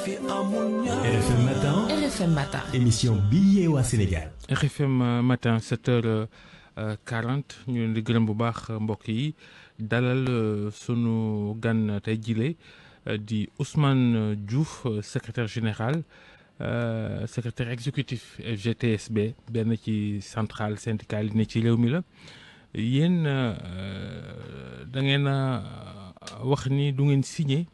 RFM Matin. RFM Matin. Émission bi yee waa Sénégal. RFM Matin 7h40 ñu leen di gërëm bu baax mbokk yi dalal sunu gan tey jile di Ousmane Diouf secrétaire général secrétaire exécutif FGTSB benn ci centrale syndicale yi ne ci réew mi la yéen da ngeen a wax ni du ngeen signé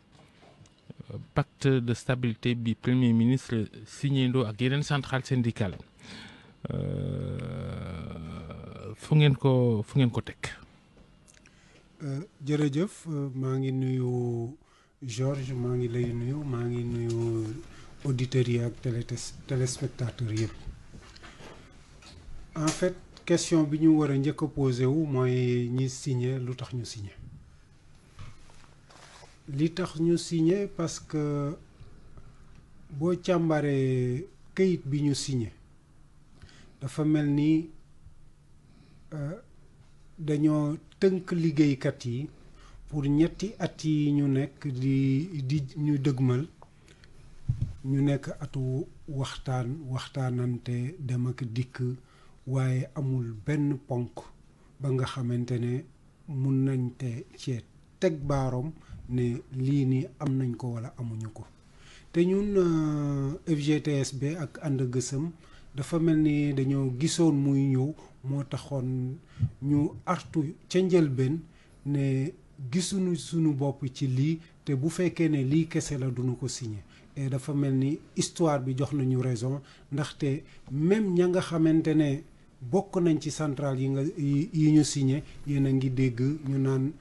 pacte de stabilité bi premier ministre signé ndoo ak yeneen centrale syndicale fu ngeen ko teg. jërëjëf maa ngi nuyu Georges maa ngi lay nuyu maa ngi nuyu auditeurs yi ak téléspectateurs yëpp en fait question bi ñu war a njëkk a posé wu mooy ñi signé lu tax ñu signé li tax ñu signé parce que boo càmbaree këyit bi ñu signé dafa mel ni dañoo tënk liggéeykat yi pour ñetti at yi ñu nekk di ñu dëgmal ñu nekk atu waxtaanante dem ak dikk waaye amul benn ponk ba nga xamante ne mun nañ te cee teg baaroom ne lii nii am nañ ko walla amuñu ko te ñun FGTSB ak ànd gësëm dafa mel ni dañoo gisoon muy ñëw moo taxoon ñu artu ca njëlbeen ne gisuñu suñu bopp ci lii te bu fekkee ne lii kese la duñu ko signé et dafa mel ni histoire bi jox nañu raison ndaxte même ña nga xamante ne bokk nañ ci centrale yi ñu signé yéen a ngi dégg ñu naan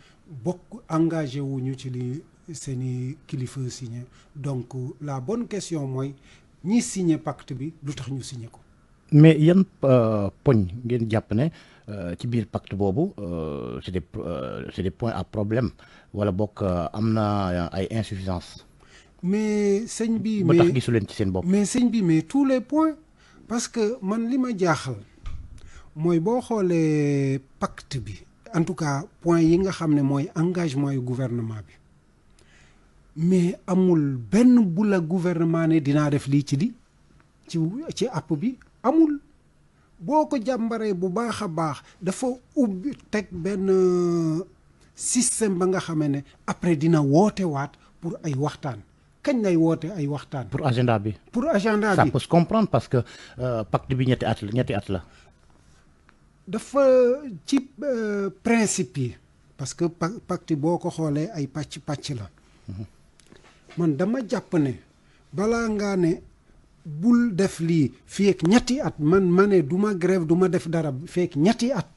bokk engagé wuñu ci li seeni kilifa signé donc la bonne question mooy ñi signé pacte bi lu tax ñu signé ko. mais yan poñ ngeen jàpp ne ci biir pacte boobu c'est des points à problème wala bokk am na ay insuffisances. mais sëñ bi ba tax gisu leen ci seen bopp. mais sëñ bi mais tous les points parce que man li ma jaaxal mooy boo xoolee pacte bi en tout cas point yi nga xam ne mooy engagement yu gouvernement bi mais amul benn bu la gouvernement ne dinaa def lii ci app bi amul boo ko jàmbaree bu baax a baax dafa ubbi teg benn système ba nga xamee ne après dina woote waat pour ay waxtaan kañ lay woote ay waxtaan. pour agenda bi. ça peut se comprendre parce que pacte bi ñetti at la. dafa ci principe yi parce que pacte boo ko xoolee ay pàcc la. man dama jàpp ne balaa ngaa ne bul def lii fii ak ñetti at ma ne du ma grève du ma def dara fii ak ñetti at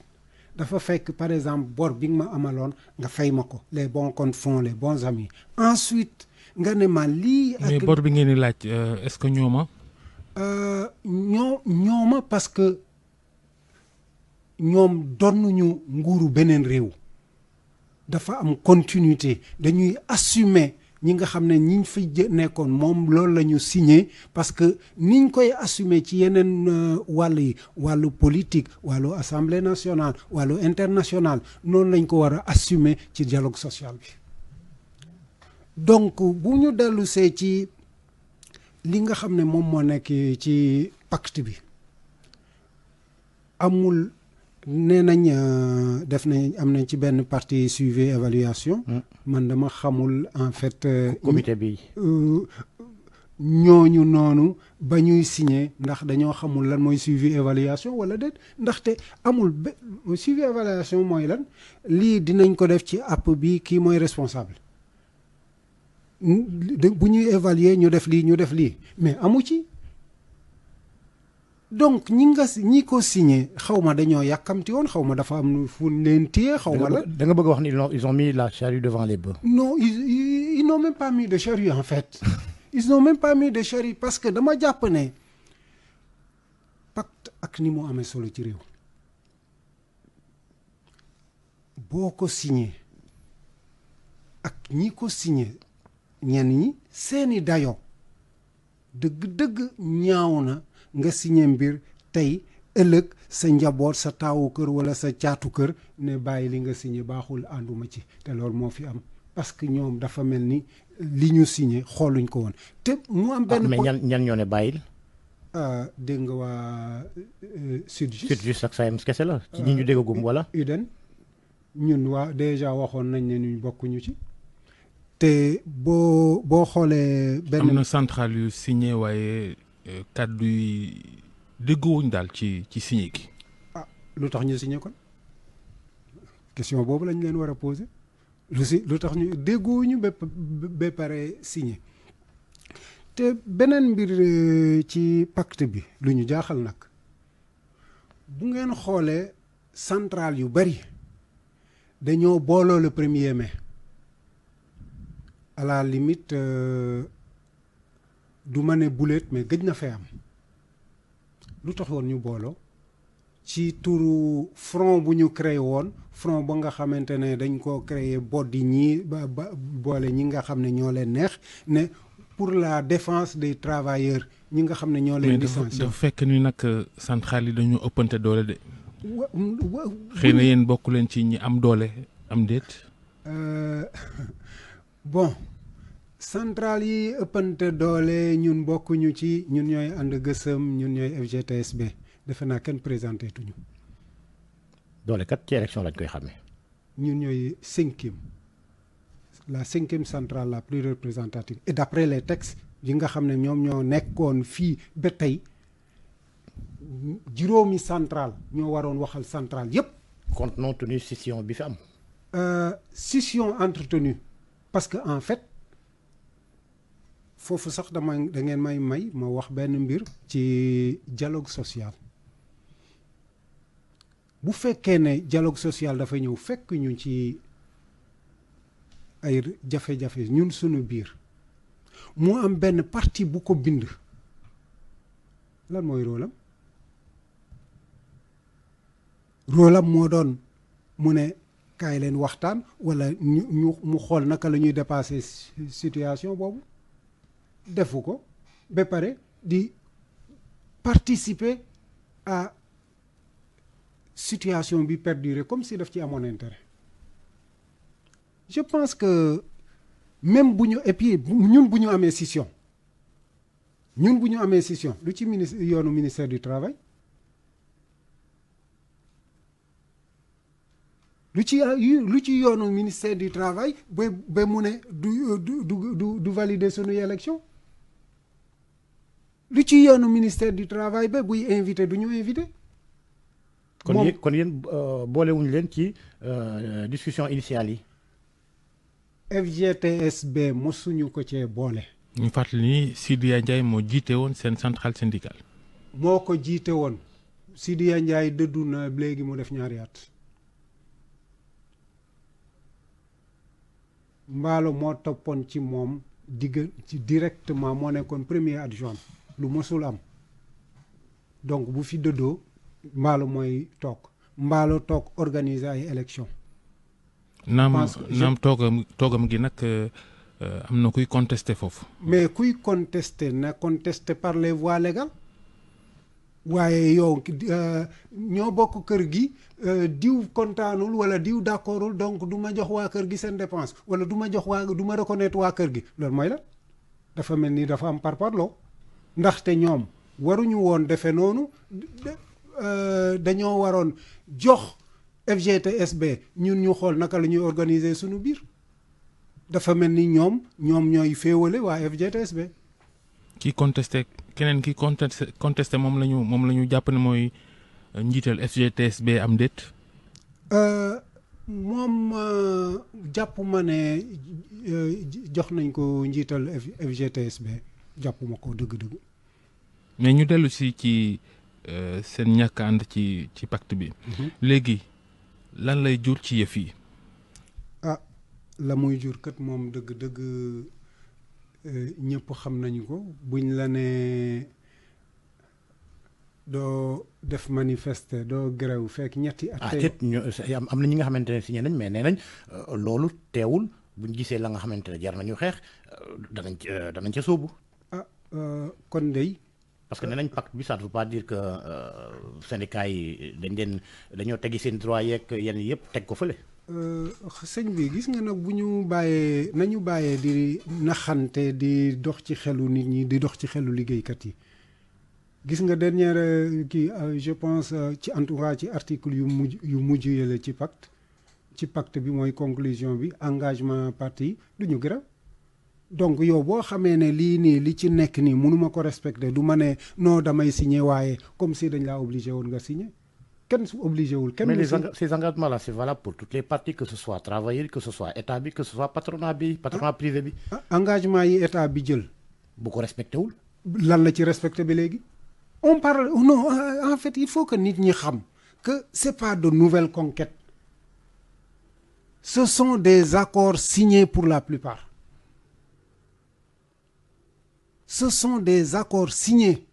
dafa fekk par exemple bor bi nga ma amaloon nga fay ma ko les bons comptes font les bons amis ensuite nga ne ma lii. mais bor bi ngeen di laaj est-ce que ñooma. ñooma parce que ñoom donnuñu nguuru beneen réew dafa am continuité dañuy assumer. ñi nga xam ne ñiñ fi nekkoon moom loolu la ñu signé parce que niñ koy assumer ci yeneen wàll yi wàllu politique wàllu assemblée nationale wàllu international noonu lañ ko war a assumer ci dialogue social bi donc bu ñu dellusee ci li nga xam ne moom moo nekk ci pacte bi amul nee nañ def nañ am nañ ci benn partie suivi évaluation man dama xamul en fait comité bi ñooñu noonu ba ñuy signé ndax dañoo xamul lan mooy suivi évaluation wala déet ndaxte amul suivi évaluation mooy lan lii dinañ ko def ci app bi kii mooy responsable bu ñuy évaluer ñu def lii mais amu ci donc ñi ko signé xaw ma dañoo yàkkamti woon xaw ma dafa am fu leen téye xaw ma la. da nga bëgg wax ni ils ont mis la charrue devant les bœufs. non ils n'ont même pas mis de charrue en fait ils n'ont même pas mis de charrue parce que dama jàpp ne pacte ak ni mu amee solo ci réew boo ko signé ak ñi ko signé ñenn ñi seeni dayoo dëgg-dëgg ñaaw na. nga signé mbir tey ëllëg sa njaboot sa taawu kër walla sa caatu kër ne bàyyi li nga signé baaxul ànduma ci te loolu moo fi am parce que ñoom dafa mel ni li ñu signé xooluñ ko woon te mu am benn mais ñan ñoo ne bàyyil. dégg nga waa Sytjust ak SAEMS kese la ci ñi ñu déggagum wala. UDEN ñun waa déjà waxoon nañ ne ñu bokkuñu ci te boo xoolee. benn am na centrale yu signé waaye kàddu yi déggoowuñ daal ci signé gi. lu tax ñu signé kon question boobu lañ leen war a poser lu tax ñu déggoowuñu ba pare signé te beneen mbir ci pacte bi lu ñu jaaxal nag bu ngeen xoolee centrale yu bari dañoo booloo le 1er mai à la limite du ma ne bulet mais gëj na fee am lu tax woon ñu booloo ci turu front bu ñu créé woon front ba nga xamante ne dañ ko créé boddi ñii ba boole ñi nga xam ne ñoo leen neex ne pour la défense des travailleurs ñi nga xam ne ñoo leen licencié. dafa fekk ni nag centrale yi dañu ëppante doole de. xëy na yéen bokk leen ci ñi am doole am déet. bon centrale yi ëppante doole ñun bokkuñu ci ñun ñooy ànd gësëm ñun ñooy FGTSB defe naa kenn présenté tuñu. doole kat ci élection lañ koy xamee. ñun ñooy la cinquième centrale la plus représentative et d'après les textes yi nga xam ne ñoom ñoo nekkoon fii ba tey juróomi centrale ñoo waroon waxal centrale yépp. compte non tenu scission bi fi am. scission entretenue parce que en fait foofu sax da ngeen may ma wax benn mbir ci dialogue social. bu fekkee ne dialogue social dafa ñëw fekk ñu ci ay jafe-jafe ñun suñu biir mu am benn parti bu ko bind lan mooy rôlam moo doon mu ne kaay leen waxtaan wala mu xool naka la ñuy dépasser situation boobu defu ko ba pare di participer à situation bi perdurer comme si daf ci amoon intérêt je pense que même bu ñu et puis ñun bu ñu amee scission lu ci yoonu ministère du travail lu ci yoonu ministère du travail ba mu ne du valider sunuy élection lu ci yoonu ministère du travail ba buy invité du ñu invité. kon yéen boolewuñu leen ci discussion initiale yi. FGTSB mosuñu ko cee boole. ñu fàttali ni Sidya Ndiaye moo jiite woon seen centrale syndicale. moo ko jiite woon Sidya Ndiaye dëddu na léegi mu def ñaari at. Mbaalo moo toppoon ci moom ci directement moo nekkoon premier adjoint lu mosul am donc bu fi dëddoo Mbaalo mooy toog organiser ay élection naam toogam gi nag am na kuy contester foofu. mais kuy contester na contester par les voies légales waaye yow ñoo bokk kër gi diw kontaanul wala diw d'accordul donc du ma jox waa kër gi seen dépense wala du ma reconnaître waa kër gi loolu mooy la dafa mel ni dafa am parparloo ndaxte ñoom waruñu woon defe noonu dañoo waroon jox FGTSB ñun ñu xool naka la ñuy organiser suñu biir dafa mel ni ñoom ñooy féewale waa FGTSB. keneen ki contesté moom la ñu jàpp ne mooy njiital FGTSB am déet. moom jàpp ma ne jox nañ ko njiital FGTSB jàpp ma ko dëgg-dëgg. mais ñu dellu ci seen ñàkk ànd ci pacte bi. léegi lan lay jur ci yëf yi. la muy jur kat moom dëgg-dëgg ñëpp xam nañu ko buñ la ne doo def manifester doo grève fekk ñetti at. am na ñi nga xamante ne signé nañ mais nee nañ loolu teewul buñ gisee la nga xamante ne jar nañu xeex danañ ca sóobu. kon dey parce que nee nañ pacte bi ça ne veut pas dire que syndicats yi dañoo teggi seen droit yeeg yenn yëpp teg ko fële. sëñ bi gis nga nag bu ñu bàyyee nañu bàyyee di naxante di dox ci xelu nit ñi di dox ci xelu liggéeykat yi gis nga dernière kii je pense ci en tout cas ci article yu mujj yële ci pacte bi mooy conclusion bi engagement parti du ñu grève donc yow boo xamee ne lii nii li ci nekk nii mënuma ko respecter du ma ne non damay signer waaye comme si dañ laa obligé woon nga signer kenn su obligé wul kenn. Mais ces engagements là c'est valable pour toutes les parties, que ce soit travailleurs, que ce soit état bi, que ce soit patronat privé bi. engagement yi état bi jël. bu ko respecté wul. lan la ci respecté bi léegi. on parle non en fait il faut que nit ñi xam que c'est pas de nouvelles conquêtes. Ce sont des accords signés pour la plupart. Ce sont des accords signés.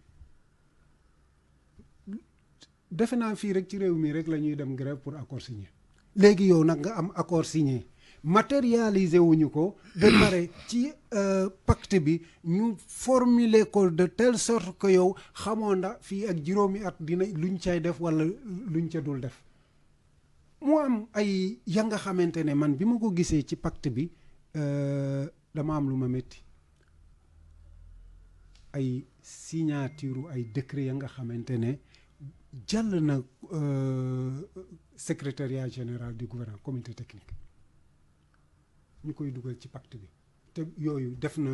defe naa fii rek ci réew mi rek la ñuy dem grève pour accord signé léegi yow nag nga am accord signé matérialisé wuñu ko ba pare ci pacte bi ñu formuler ko de telle sorte que yow xamoo ndax fii ak juróomi at dina luñ cay def wala luñ ca dul def mu am ay ya nga xamante ne man bi ma ko gisee ci pacte bi dama am lu ma métti ay signature ay décret ya nga xamante ne jàll na secrétariat général du gouvernement comité technique ñu koy dugal ci pacte bi te yooyu def na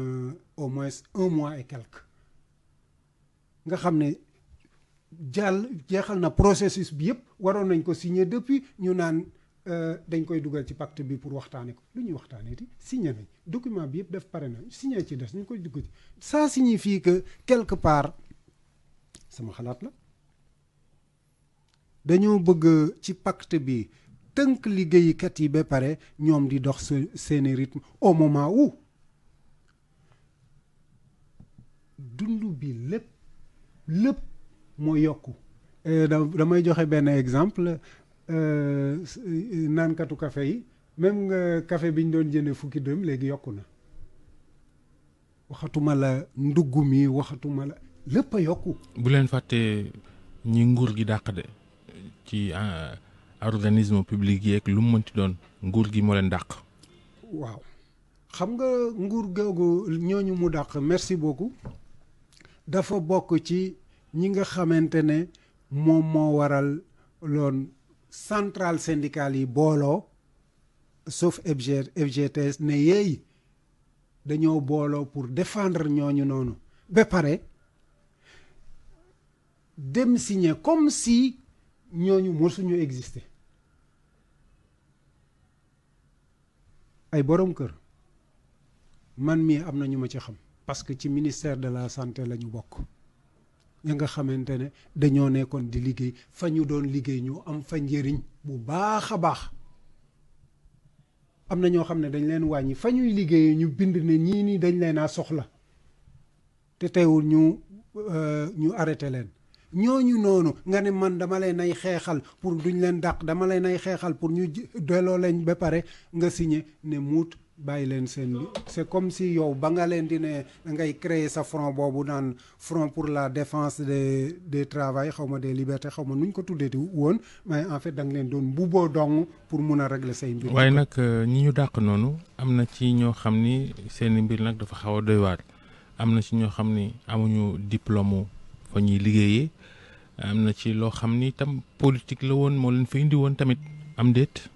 au moins 1 mois et quelque nga xam ne jeexal na processus bi yëpp waroon nañ ko signer depuis ñu naan dañ koy dugal ci pacte bi pour waxtaane ko lu ñuy waxtaanee ti signé nañ document bi yëpp def pare na signé ci des ñu koy dugg ci ça signifie que quelque part sama xalaat la dañoo bëgg ci pacte bi tënk liggéeykat yi ba pare ñoom di dox seeni rythme au moment où dund bi lépp moo yokku damay joxe benn exemple naankatu café yi même nga café bi ñu doon jëndee fukki dërëm léegi yokku na waxatuma la ndugg mi waxatuma la lépp a yokku. bu leen fàtte ñi nguur gi dàq de ci organisme public yi ak lu mu mënti doon nguur gi moo leen dàq. waaw xam nga nguur googu ñooñu mu dàq merci beaucoup dafa bokk ci ñi nga xamante ne moom moo waral loon centrale syndicale yi booloo sauf FGTS ne yeey dañoo booloo pour défendre ñooñu noonu ba pare dem signer comme si ñooñu mosuñu exister ay borom kër man mii am na ñu ma ci xam parce que ci ministère de la santé la ñu bokk ña nga xamante ne dañoo nekkoon di liggéey fa ñu doon liggéey ñu am fa njëriñ bu baax a baax am na ñoo xam ne dañ leen wàññi fa ñuy liggéeyee ñu bind ne ñii nii dañ leen a soxla te teewul ñu arrêté leen ñooñu noonu nga ne man dama leen ay xeexal pour duñ leen dàq dama leen ay xeexal pour ñu delloo leen ba pare nga signé ne muut bàyyi leen seen c'est comme si yow ba nga leen di ne ngay créer sa front boobu naan front pour la défense des travail xaw ma des libertés xaw ma nuñ ko tuddeeti woon mais en fait da nga leen doon mbubboo dong pour mun a régler say mbir. waaye nag ñi ñu dàq noonu am na ci ñoo xam ni seen mbir nag dafa xaw a doy waar am na ci ñoo xam ni amuñu diplôme fa ñuy liggéeyee am na ci loo xam ni tam politique la woon moo leen fa indi woon tamit am déet.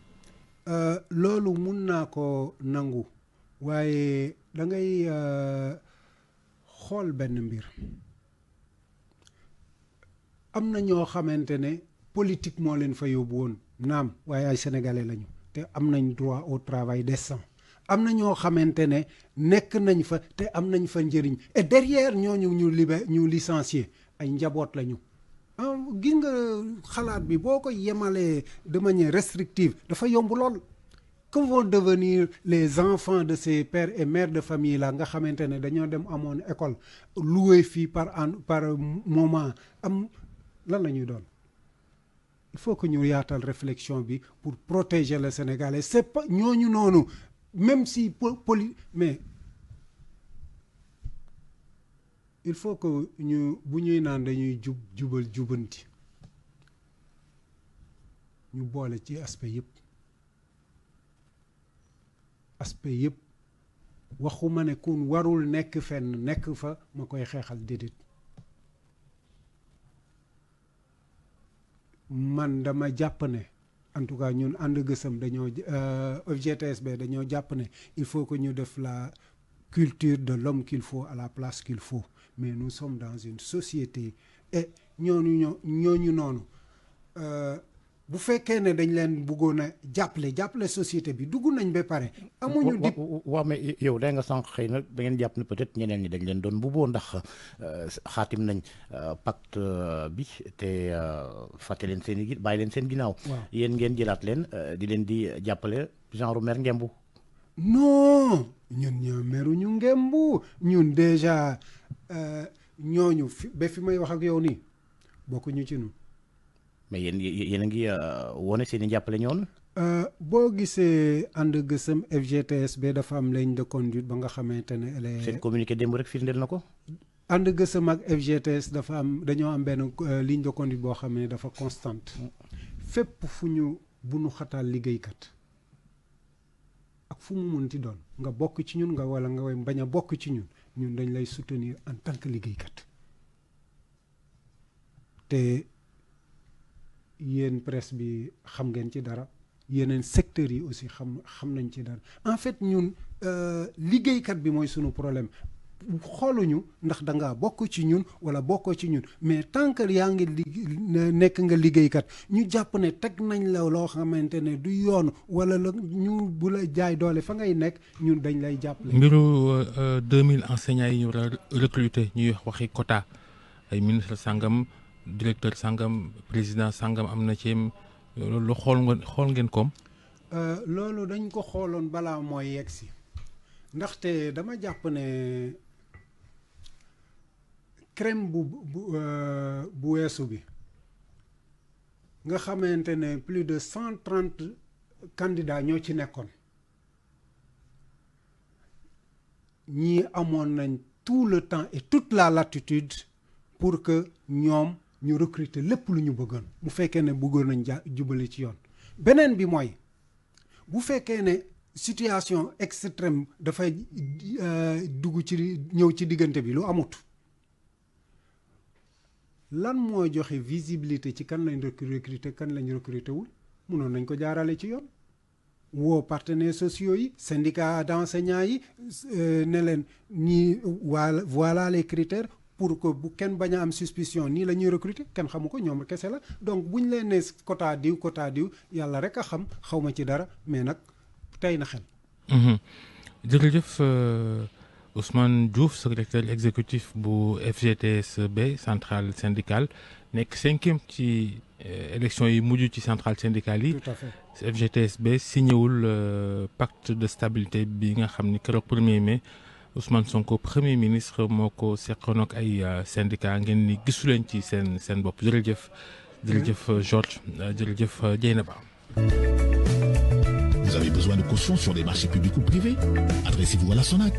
loolu mun naa ko nangu waaye da ngay xool benn mbir am na ñoo xamante ne politique moo leen fa yóbbu woon naam waaye ay sénégalais lañu te am nañ droit au travail décent am na ñoo xamante ne nekk nañ fa te am nañ fa njëriñ et derrière ñooñu ñu licencié ay njaboot lañu. gis nga xalaat bi boo ko yemalee de manière restrictive dafa yomb lool que vont devenir les enfants de ces pères et mères de famille là nga xamante ne dañoo dem amoon école loué fii par moment am lan la ñuy doon il faut que ñu yaatal réflexion bi pour protéger le Sénégalais c'est pas ñooñu noonu même si mais il faut que bu ñuy naan dañuy jubal jubanti ñu boole ci aspect yëpp aspect yëpp waxuma ne kun warul nekk fenn nekk fa ma koy xeexal déedéet man dama jàpp ne en tout cas ñun ànd gësam dañoo FGTSB dañoo jàpp ne il faut que ñu def la culture de l'homme qu'il faut à la place qu'il faut mais nous sommes dans une société et ñooñu noonu bu fekkee ne dañ leen bëggoon a jàppale société bi dugg nañ ba pare. amuñu di waaw mais yow da nga sànq xëy na da ngeen jàpp ne peut-être ñeneen ñi dañ leen doon mbubboo ndax xaatim nañ pacte bi te fàtte leen seen i bàyyi leen seen ginnaaw. yéen ngeen jëlaat leen di leen di jàppale genre mer ngembu. non ñun ñoo meruñu ngembu ñun déjà ñooñu ba fi may wax ak yow nii bokkuñu ci ñun. mais yéen a ngi wone seen i jàppale ñoon boo gisee ànd gësëm FGTSB dafa am ligne de conduite ba nga xamante ne seen communiqué démb rek firndeel na ko. ànd gësëm ak FGTS dañoo am benn ligne de conduite boo xam ne dafa constante fépp fu ñu bunu xataal liggéeykat ak fu mu munti doon nga bokk ci ñun wala nga bañ a bokk ci ñun dañ lay soutenir en tant que liggéeykat te yéen presse bi xam ngeen ci dara yeneen secteurs yi aussi xam nañ ci dara en fait ñun liggéeykat bi mooy sunu problème xooluñu ndax da ngaa bokk ci ñun wala bokkoo ci ñun mais tant que yaa ngi nekk nga liggéeykat ñu jàpp ne teg nañ la loo xamante ne du yoon wala la ñu bu la jaay doole fa ngay nekk ñun dañ lay jàppale. mbiru 2000 enseignants yi ñu war a recruter ñuy waxi quota ay ministre sangam. directeur sangam président sangam am na ci lu xool ngeen koom. loolu dañ ko xooloon balaa mooy yegg si ndaxte dama jàpp ne crème bu weesu bi nga xamante ne plus de 130 candidats ñoo ci nekkoon ñii amoon nañ tout le temps et toute la latitude pour que ñoom. ñu recruter lépp lu ñu bëggoon bu fekkee ne bëggoon nañ jubale ci yoon beneen bi mooy bu fekkee ne situation extrême dafay dugg ci ñëw ci diggante bi lu amut lan moo joxe visibilité ci kan lañ recruter kan lañ recruter wul mënoon nañ ko jaarale ci yoon woo partenaires sociaux yi syndicat d'enseignants yi ne leen ñii voilà les critères pour que bu kenn bañ a am suspicion nii la ñuy recruter kenn xamu ko ñoom kese la donc bu ñu leen ne quota diw yàlla rek a xam xaw ma ci dara mais nag tey na xel. jërëjëf Ousmane Diouf secrétaire exécutif bu FGTSB centrale syndicale nekk 5e ci élection yi mujj ci centrale syndicale yi. tout à fait FGTSB signéwul pacte de stabilité bi nga xam ni keroog 1er mai. Ousmane Sonko premier ministre moo ko seqoon ak ay syndicat ngeen ni gisu leen ci seen bopp jërëjëf Georges jërëjëf Dieynaba. Vous avez besoin de caution sur les marchés publics ou privés? Adressez-vous à la SONAC.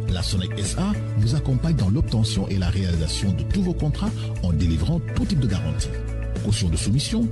La SONAC SA vous accompagne dans l'obtention et la réalisation de tous vos contrats en délivrant tout type de garantie. Caution de soumission,